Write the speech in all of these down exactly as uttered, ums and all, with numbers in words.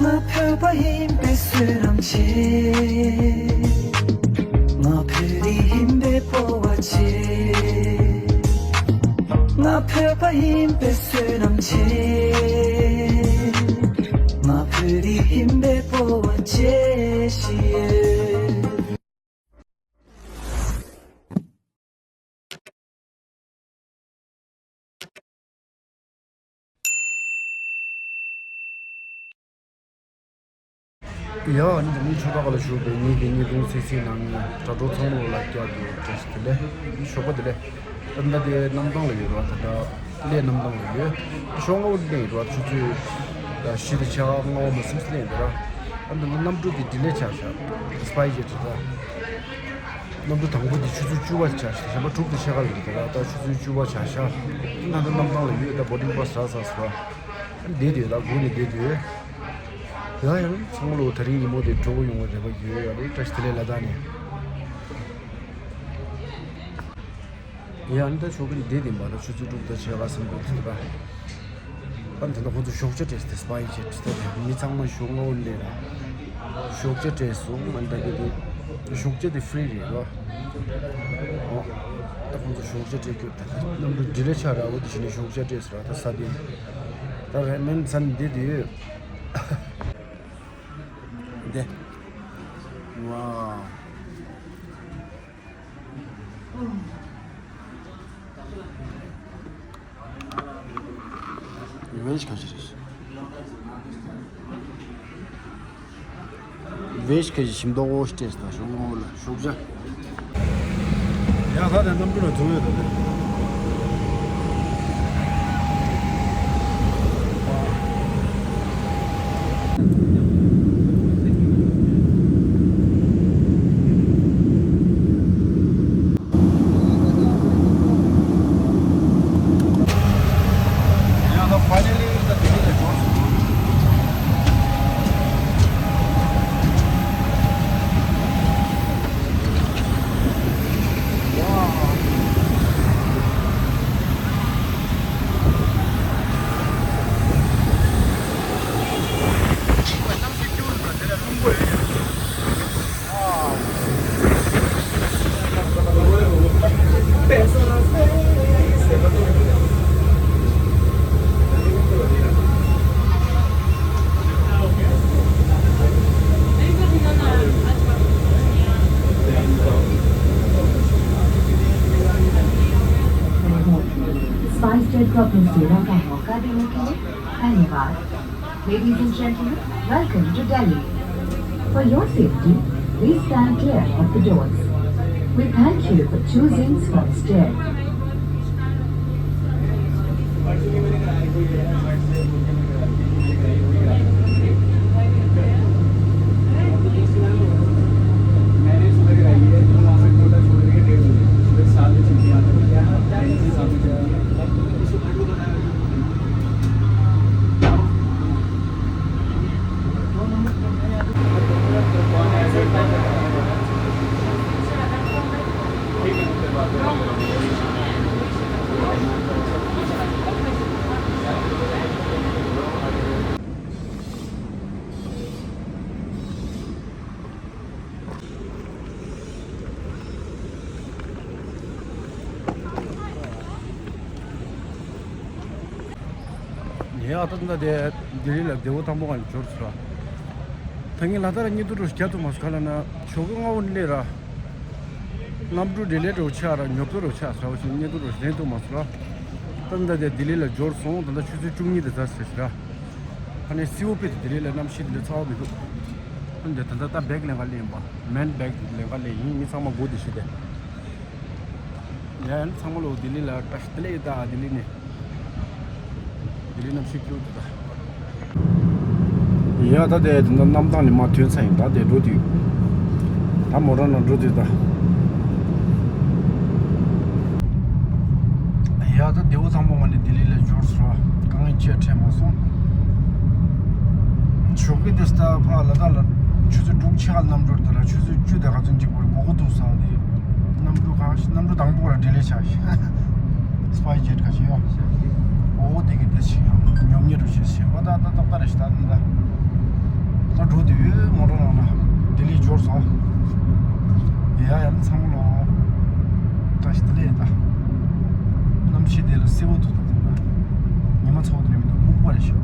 ང་བོད་པ་ཡིན་པའི་བསོད་ནམས་ཆེ། ང་བོད་རིགས་ཡིན་པའི་སྤོབས་པ་ཆེ། ང་བོད་པ་ཡིན་པའི་བསོད་ནམས་ཆེ། ང་བོད་རིགས་ཡིན་པའི་སྤོབས་པ་ཆེ་ཞེས། ཡ། ཨ་ནི་འདི་ནི་ཆོས་ཁ་པ་ལ་བཞུགས་པའི་ཉིད་ཀྱི་བརྙན་ཐུང་གསན་གཟིགས་གནང་མཁན་དྲ་གྲོགས་ཚང་མ་ལ་བསྐྱར་དུ་བཀྲ་ཤིས་བདེ་ལེགས། ཞོགས་པ་བདེ་ལེགས། ད་ལྟ་དེ་གནམ་ཐང་ལ་ཡོད་ར། ད་ལྟ་གླེ་གནམ་ཐང་ལ་ཡོད། ཞོགས་སྔ་པོ་གླེ་ཡོད་ར། ཆུ་ཚོད་བཞི་དང་ཕྱེད་ཀ་ལྔ་པ་མ་ཟིན་གླེ་ཡོད་ར། ཨ་ནི་ད་ལྟ་གནམ་གྲུ་དེ་ཌི་ལེ་ཆགས་ཤག་སི་པའི་ཇེ་ཊི་ད། གནམ་གྲུ་དང་པོ་དེ་ཆུ་ཚོད་བཅུ་པ་ཆགས་ཤག་གཞན་པ་དྲུག་དང་ཕྱེད་ཀ་ལ་ཡོད་ར། ད་ཆུ་ཚོད་བཅུ་པ་ཆགས་ཤག་ད་ལྟ་གནམ་ཐང་ལ་ཡོད། ད་བོར་ཌིང་པ་སི་རག་ཚར་སོང་ར། བསྡད་དུས་ད་སྒུག་ནས་བསྡད་དུས། ཡ་ཡ། ཚང་མ་ལོ་དེ་རིང་ཉིན་མོ་དེ་སྤྲོ་པོ་ཡོང་བའི་རེ་བ་ཡོད། ཡ་ལོ་བཀྲ་ཤིས་བདེ་ལེགས་ལ་དྭགས་ནས། ཡ་ནི་ད་ཞོགས་ཀས་བསྡད་དེ་མ་ད་ཆུ་ཚོད་དྲུག་དང་ཕྱེད་ཀ་ཟིན་པའི་དུས་ད། ཨ་ནི་ད་ལྟ་ཁོ་ཚོ་ཞོགས་ཇ་སྤྲད་དེ་སི་པའི་ཇེ་ཊི་ད་དེ་མི་ཚང་མ་ཞོགས་སྔ་པོ་སླེབས་ར། ཞོགས་ཇ་སྤྲད་སོང་། ཨ་ནི་ད་དེ་དེ་ཞོགས་ཇ་དེ་ཧྥི་རི་རེད་ར། ཨོ། ད་ཁོ་ཚོ་ཞོགས་ཇ་སྤྲད་རྒྱུ་ད་ད་གནམ་གྲུ་ཌི་ལེ་ཆགས་ར། འོ་དེ་བཞིན་ནས་ཞོགས་ཇ་སྤྲད་སོང་ར། ད་ས་དེ་ད་རེ་མན་ས་ནས་བསྡད་དེ་ཡོད། འདི། ཝའོ། ཝེཇ་ཁ་ཤས་རེད། ཝེཇ་ཁ་ཤས་ཞིམ་མདོག་པོ་ཞིག་སྤྲད་སོང་། ཞོགས་སྔ་པོ་ལ་ཞོགས་ཇ། ཡ་ད་དེ་གནམ་གྲུ་ལ་འཛུལ་ཡོད་ད་དེ། ཡ་ད་ཕ་ནི་ལི་ད་དེ་ནས་འབྱོར་སོང་། Spice Jet Cup में सेवा का मौका देने के लिए धन्यवाद। Ladies and gentlemen, welcome to Delhi. For your safety, please stand clear of the doors. We thank you for choosing Spice Jet. ངས་ཨ་ད་ད་དེ་ལྡི་ལི་ལ་བདེ་པོ་ཐང་པོ་གང་འབྱོར་ཚུལ་ལ། ད་ངས་ལ་དྭགས་ལ་བརྙན་ཐུང་འདྲ་བོ་རྒྱག་ཐུབ་མ་སོང་། ག་ལ་ན་ཞོགས་ཀ་སྔ་པོ་ནས་སླེབས་ར། གནམ་གྲུ་ཌི་ལེ་འདྲ་བོ་ཆགས་ར། ཉོབ་ཏོ་འདྲ་བོ་ཆགས་ཟེར་བ་ཞིག་བརྙན་ཐུང་འདྲ་བོ་ཞིག་ལེན་ཐུབ་མ་སོང་ར། ད་ད་དེ་ལྡི་ལི་ལ་འབྱོར་སོང་། ད་ལྟ་ཆུ་ཚོད་བཅུ་གཉིས་དེ་ཚར་ཟེར་ཟེར་ར། ཨ་ནི་སི་ཨོ་པི་དེ་ལྡི་ལི་ལ་གནམ་གཤིས་དེ་འདྲ་ཚ་བ་མི་འདུག་ཨ་ནི་ད་ལྟ་ད་བེག་ལེན་ག་སླེབས་ཡིན་པ། མེན་བེག་ལེན་ག་སླེབས་ཡིན། མི་ཚང་མ་སྒུག་བསྡད་ཤག་དེ། ཡ་ཡ། ཚང་མ་ལོ་ལྡི་ལི་ལ་བཀྲ་ཤིས་བདེ་ལེགས། ད་ལྡི་ལི་ནས། ལྡི་ལི་གནམ་གཤིས་སྐྱིད་པོ་འདུག་ད། ཡ་ད་དེ་ད་གནམ་ཐང་ནས་མར་ཐོན་ཚར་ཡིན། ད་དེ་འགྲོ་དུས། ད་མོ་ཊ་ནང་འགྲོ་དུས་ད། ཡ་ད་བདེ་པོ་ཐང་པོ་ངང་ནས་ལྡི་ལི་ལ་འབྱོར་སོང་ར། དཀའ་ངལ་ཅི་ཡང་འཕྲད་མ་སོང་། ཞོགས་ཀས་དེ་ད་ཕར་ལ་དྭགས་ལ་ཆུ་ཚོད་དྲུག་ཕྱེད་ཀ་གནམ་གྲུ་དེ་ལ་ཆུ་ཚོད་བཅུ་དང་ག་ཚོད་ཅིག་བར་སྒུག་གི་འདུག་ཟེར་བ་དེ། གནམ་གྲུ་ག་གནམ་གྲུ་དང་པོ་ར་ཌི་ལེ་ཆགས་ཤག་སི་པའི་ཇེཊ་ག་ཅིག་ཡོད། འོ་དེ་གི་དེ་ཞིག་ཡང་ཉོབ་ཉེ་རུ་བྱེད་ཤེས་པ་ད་ད་ཏག་ཏག་རེད་ཤག་ད་ད། འགྲོ་དུས་མོ་ཊ་ནང་ལ་ལྡི་ལི་འབྱོར་སོང་། ཡ་ཡ་ནི་ཚང་མ་ལོ། བཀྲ་ཤིས་བདེ་ལེགས་ད། གནམ་གཤིས་དེ་ལ་སེར་པོ་འདུག་ད་ཚང་མ། ཉི་མ་ཚ་པོ་དེ་འདྲ་མི་འདུག་སྨུག་པ་རེད་ཤག་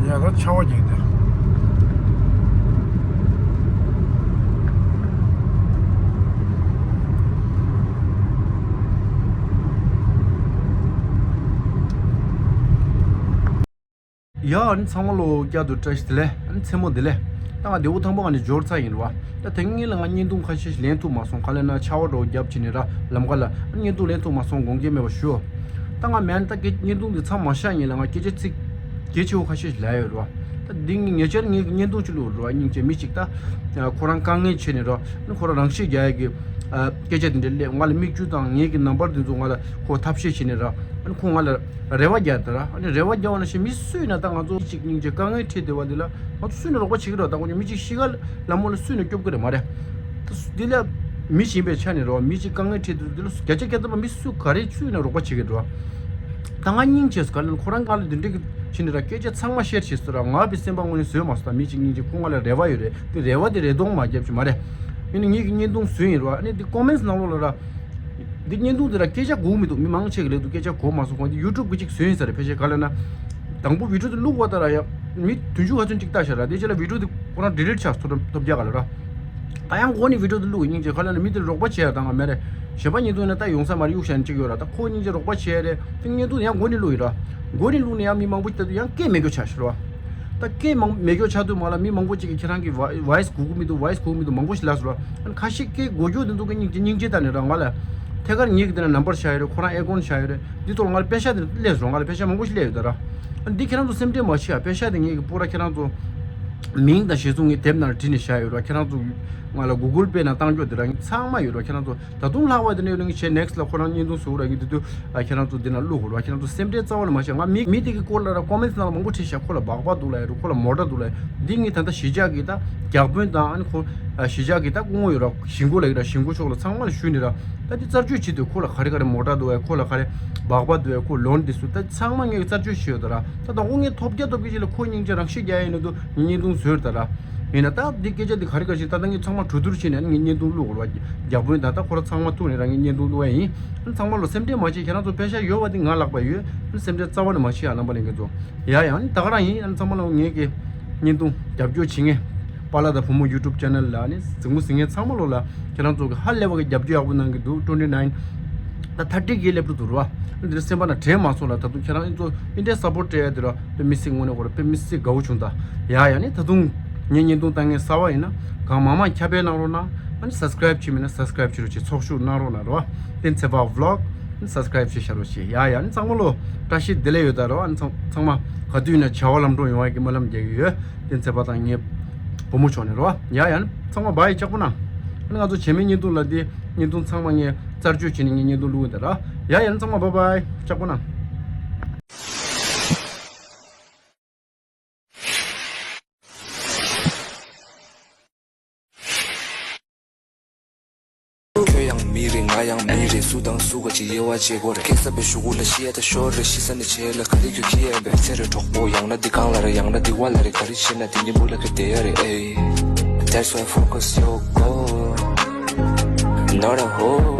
ཡ་ད་ཆར་པ་རྒྱག་དེ། ཡ་ཨ་ནི་ཚང་མ་ལོ་བསྐྱར་དུ་བཀྲ་ཤིས་བདེ་ལེགས། ཨ་ནི་མཚན་མོ་བདེ་ལེགས། ད་ང་ལྡེའུ་ཐང་པ་ཨ་ནི་འབྱོར་ཚར་ཡིན་རེད་བ། ད་དེ་སྔོན་ལ་ང་བརྙན་ཐུང་ཁ་ཤས་ཤིག་ལེན་ཐུབ་མ་སོང་། ག་ལབ་ན་ཆར་པ་འདྲ་བོ་བརྒྱབ་བྱས་ནས་ར་ལམ་ཁ་ལ་བརྙན་ཐུང་ལེན་ཐུབ་མ་སོང་། དགོངས་འགལ་མེད་པ་ཞུ། ད་ང་མེད་ན་ད་སྐད་བརྙན་ཐུང་འདི་མཚམས་མ་བཞག་སྔོན་ལ་ང་སྐད་ཆ་ཚིག་གལ་ཆེ་བོ་ཁ་ཤས་ཤིག་ལབ་ཡོད་རེད་བ། ད་འདི་ངས་ཉེ་ཆར་ངས་ཀྱི་བརྙན་ཐུང་ཅིག་བླུགས་རེད་བ། སྙིང་རྗེ་མི་གཅིག་ད་ཁོ་རང་དཀའ་ངལ་ཆེ་ནས་ར་ཁོ་རང་རང་ཤི་རྒྱག་ཡ་གི་སྐད་ཆ་དེ་འདྲ་སླེབས། ང་ལ་མིག་ཆུ་དང་ངེད་ཀྱི་ནམ་བར་དེ་ཚོ་ང་ལ་ཁོ་ཐབས་ཤེས་བྱས་ནས་ར་ཁོ་ང་ལ་རེ་བ་རྒྱག་དེ་ར། ཨ་ནི་རེ་བ་རྒྱག་པ་ནང་བཞིན་མི་སུ་ཡིན་ན་ད་ང་ཚོ་གཅིག་སྙིང་རྗེ་དཀའ་ངལ་འཕྲད་བསྡད་པ་འདི་ལ་ང་ཚོ་སུ་ཡིན་ན་རོགས་པ་བྱེད་ཀྱི་རེད། ད་ཁོ་ཚོ་མི་གཅིག་ཤི་ཁ་ལ་མོ་ལ་སུ་ཡིན་ན་སྐྱོབ་ཀྱི་རེད་མ་རེད། ད་སུ་འདི་ལ་མི་གཞན་པའི་ཆ་ནས་རོགས་མི་གཅིག་དཀའ་ངལ་འཕྲད་དུས་འདི་ལ་བརྒྱ་ཆ་བརྒྱ་ཐམ་པ་མི་སུ་ག་རེ་སུ་ཡིན་ན་རོགས་པ་བྱེད་ཀྱི་རེད། ད་ང་སྙིང་རྗེ་སུ་ག་ལ་ཁོ་རང་ག་ལ་འདི་འདྲ་གི་བྱས་ནས་ར་སྐད་ཆ་ཚང་མ་ཤེར་བྱས་སུ་ར་ང་བའི་སེམས་པ་ངོས་ནས་བཟོས་མ་སོང་། ད་མི་གཅིག་སྙིང་རྗེ་ཁོ་ང་ལ་རེ་བ་ཡོད་རེད། དེ་རེ་བ་དེ་རེ་སྟོང་མ་རྒྱབ་ཀྱི་མ་རེད། ཡིན་ན་ངེད་ཀྱི་བརྙན་ཐུང་བཟོས་ཡིན་ར། ཨ་ནི་འདི་ཀོ་མེན་ནང་ལོགས་ལ་ར། འདི་བརྙན་ཐུང་འདི་ལ་སྐད་ཆ་གོ་མི་འདུག་མི་མང་ཆེ་གི་ལབ་འདུག་སྐད་ཆ་གོ་མ་སོང་། ཁོང་འདི་ཡུ་ཊུབ་གི་ཅིག་བཟོས་ཡིན་ས་རེད། ཕལ་ཆེར་ག་ལབ་ན། དང་པོ་བི་ཌིའོ་འདི་བླུགས་པ་ལྟར་ཡ། མི་བདུན་ཅུ་ག་ཚོད་ཅིག་ལྟ་ཤག་ར། དེ་རྗེས་ལ་བི་ཌིའོ་འདི་ཁོ་རང་ཌི་ལིཊ་ཆགས་སོང་། ཐོབ་རྒྱག་ག་ལ་ར། ད་ཡང་མགོ་ནས་བི་ཌིའོ་འདི་བླུགས། སྙིང་རྗེ་ག་ལབ་ན་མི་དེར་རོགས་པ་བྱེད་ཡ་ད་ང་མེད་རེད། གཞན་པ་བརྙན་ཐུང་ཡིན་ན་ད་ཡོང་ས་མ་རེད། གཡུག་བཞག་ནས་ཅིག་ཡོད་ར། ད་ཁོ་སྙིང་རྗེ་རོགས་པ་བྱེད་ཡ་རེད། དེ་བརྙན་ཐུང་ཡང་མགོ་ནས་བླུགས་ཡིན་ར། མགོ་ནས་བླུགས་ནས་ཡང་མི་མང་པོ་ལྟ་དུས་ཡང་སྐད་མེད་རྒྱུ་ཆགས་ཤག་ར། ད་སྐད་མང་མེད་རྒྱུ་ཆགས་དུས་མ་ལ་མི་མང་པོ་ཅིག་གིས་ཁྱེད་རང་གི་ཝ་ཝོ་ཡི་སི་གོ་གི་མི་འདུག་ཝོ་ཡི་སི་གོ་གི་མི་འདུག་མང་པོ་ཞིག་ལབ་སོང་ར། ཨ་ནི་ཁ་ཤས་སྐད་གོ་རྒྱུ་དེ་འདུག་གི་སྙིང་རྗེ་སྙིང་རྗེ་ལྟ་ནས་ར། ང་ལ་ཐད་ཀར་ངེད་ཀྱི་དེ་ན་ནམ་བར་བཞག་ཡོད་རེད། ཁོ་རང་ཨེ་ཀོན་བཞག་ཡོད་རེད། འདི་ཐོག་ལ་ང་ལ་པེ་ཤ་དེ་སླེབས་སོང་། ང་ལ་པེ་ཤ་མང་པོ་ཞིག་སླེབས་ཡོད་ད་ར། ཨ་ནི་འདི་ཁྱེད་རང་ཚོ་སེམས་ཁྲལ་མ་བྱེད་ཨ། པེ་ཤ་དེ་ངེད་ཀྱི་པུ་ར་ཁྱེད་རང་ཚོ་མིང་དང་གཞི་བཟུང་ངའི་དེབ་ནང་ལ་བྲིས་ནས་བཞག་ཡོད་ར། ཁྱེད་རང་ཚོ་ང་ལ་གུ་གུལ་པེ་ནང་བཏང་ཆོག་དེ་ར་ཚང་མ་ཡོད་ར། ཁྱེད་རང་ཚོ་ད་དུང་ལྷག་པ་དེ་འདྲ་ཡོད་ན་ངས་བྱས་ནེག་སི་ལ་ཁོ་རང་བརྙན་ཐུང་བཟོ་ར་གི་དེ་དུས་ཨ་ཁྱེད་རང་ཚོ་འདི་ན་བླུག་དགོས་ར། ཁྱེད་རང་ཚོ་སེམས་ཁྲལ་རྩ་བ་ནས་མ་བྱེད། ང་མི་མི་དེ་གི་སྐོར་ལ་ར་ཀོ་མེན་ནང་ལ་མང་པོ་བྲིས་ཤག་ཁོ་ལ་སྦག་སྦག་འདུག་ལབ་ཡ་རུ་ཁོ་ལ་མོ་ཊ་འདུག་ལབ་ཡ། འདི་ངས་ད་ལྟ་གཞིས་ཆགས་ཀྱི་ད་བརྒྱ་དཔོན་དང་ཨ་ནི་ཁོ་གཞིས་ཆགས་ཀྱི་ད་སྐུ་ངོ་ཡོད་ར། གཞིས་འགོ་ལ་ཡོད་ར། གཞིས་འགོ་ཕྱོགས་ལ་ཚང་མ་ལ་ཞུས་ནས་ར། ད་འདི་རྩད་གཅོད་བྱེད་དུས་ཁོ་ལ་ག་རེ་ག་རེ་མོ་ཊ་འདུག་ཡ། ཁོ་ལ་ག་རེ་སྦག་སྦག་འདུག་ཡ། ཁོ་ལོན་འདི་སུ་ད་ཚང་མ་ངས་རྩད་གཅོད་བྱས་ཡོད་ད་ར། ད་དང་པོ་ངས་ཐོབ་རྒྱ་ཐོབ་རྒྱ་ཅིག་ལ་ཁོ་སྙིང་རྗེ་རང་ཤི་རྒྱག་ཡ་ཡིན་ན་དུ་ངས་བརྙན་ཐུང་བཟོས་ཡོད་ད་ར། ཡིན་ན་ད་འདི་སྐད་ཆ་འདི་ག་རེ་ག་རེ་ཞིག་ད་ལྟ་ངས་ཚང་མ་གྲོས་བསྡུར་བྱས་ནས་ངས་བརྙན་ཐུང་བླུག་དགོས་རེད་བ། བརྒྱ་དཔོན་ད་ལྟ་ཁོ་ར་ཚང་མ་ཐུག་ནས་ར་ངས་བརྙན་ཐུང་བླུག་ཡ་ཡིན། ཨ་ནི་ཚང་མ་ལོ་སེམས་ཁྲལ་མ་བྱེད། ཁྱེད་རང་ཚོ་པེ་ཤ་ཡོད་པ་འདི་ང་ལག་པ་ཡོད། ཨ་ནི་སེམས་ཁྲལ་རྩ་བ་ནས་མ་བྱེད་ཨ། རྣམ་པ་ལྷན་རྒྱས་ཚོ། ཡ་ཡ་ཨ་ནི་ད་ག་རང་ཡིན། ཨ་ནི་ཚང་མ་ལ་ངས་ཀྱི་བརྙན་ཐུང་རྒྱབ་སྐྱོར་བྱེད་མཁན་པཱ་ལགས་དང་བུ་མོ་ཡུ་ཊུབ་ཅེ་ནལ་ལ་ཨ་ནི་གཟིགས་མོ་གཟིགས་མཁན་ཚང་མ་ལོ་ལ་ཁྱེད་རང་ཚོ་གི་ཧ་ལས་པ་གི་རྒྱབ་སྐྱོར་ཡག་པོ་གནང་གི་འདུག་ཊུ་ཝེན་ཊི་ནའིན། ད་ཐ་ཏི་གི་སླེབས་འགྲོ་འདུག་ར་བ། འདི་སེམས་པ་ན་དྲན་མ་སོང་ལ། ད་དུང་ཁྱེད་རང་ཨི་ཚོ་ཨི་འདྲའི་སཔོར་ཊི་སྤྲད་ཡ་དེ་ར་དཔེ་མི་སྲིད་དངོས་གནས་ཁོ་ར་དཔེ་མི་སྲིད་དགའ་བོ་བྱུང་ད། ཡ་ཡ་ནི་ད་དུང་ངས་བརྙན་ཐུང་བཏང་མཁན་གསར་པ་ཡིན་ན་གང་མང་མང་ཁྱབ་སྤེལ་གནང་རོགས་གནང་། ཨ་ནི་སབ་སི་ཀ་རེབ་བྱས་མེད་ན་སབ་སི་ཀ་རེབ་བྱེད་རོགས་བྱེད། ཚོགས་ཞུགས་གནང་རོགས་གནང་ར་བ། བསྟན་འཛིན་ཚེ་དཔག་བི་ལོག་ཨ་ནི་སབ་སི་ཀ་རེབ་བྱེད་བཞག་རོགས་བྱེད། ཡ་ཡ་ནི་ཚང་མ་ལོ་བཀྲ་ཤིས་བདེ་ལེགས་ཡོད་ད་ར་བ། ཨ་ནི་ཚང་ཚང་མ་ག་དུས་ཡིན་ན་བྱ་བ་ལམ་འགྲོ་ཡོང་བ་གི་སྨོན་ལམ་རྒྱག་གི་ཡོད། བསྟན་འཛིན་ཚེ་དཔག་དང་ངའི་བུ་མོ་མཆོག་ནས་ར་བ། ཡ་ཡ་ནི་ཚང་མ་བཱའི། ལྕགས་པོ་གནང་། ཨ་ནི་ང་ཚོ་རྗེས་མའི་བརྙན་ཐུང་ལ་འདི་བརྙན་ཐུང་ཚང་མ་ངས་རྩད་གཅོད་བྱས་ནས་ངས་བརྙན་ཐུང་བླུག་གི་འདུག་ར། ཡ་ཡ་ནི་ཚང་མ་བཱའི་བཱའི། ལྕགས་པོ་གནང་། ཁྱོད་ཡང་མི་རེད། ང་ཡང་མི་རེད། སུ་དང་སུ་ག་ཅིག་དབྱེ་བ་འབྱེད་དགོས་རེད། སྐད་གསར་པའི་གཞུག་གུ་ལ་ཤི་ཡ་ད་ཤོར་རེད། ཤི་ས་ནས་བྱས་ལ་ག་རེ་ཁྱོད་ཁྱི་ཡན་པས་ཚེ་རེ་གྲོགས་པོ། ཡང་ན་འདི་གང་ལ་རེད། ཡང་ན་འདི་བ་ལ་རེད། ག་རེ་བྱེད་ན་འདི་གཉིས་པོ་ལ་ཁ་བསྡད་ཡ་རེད། ཨེ། That's why focus your goal, not a hole.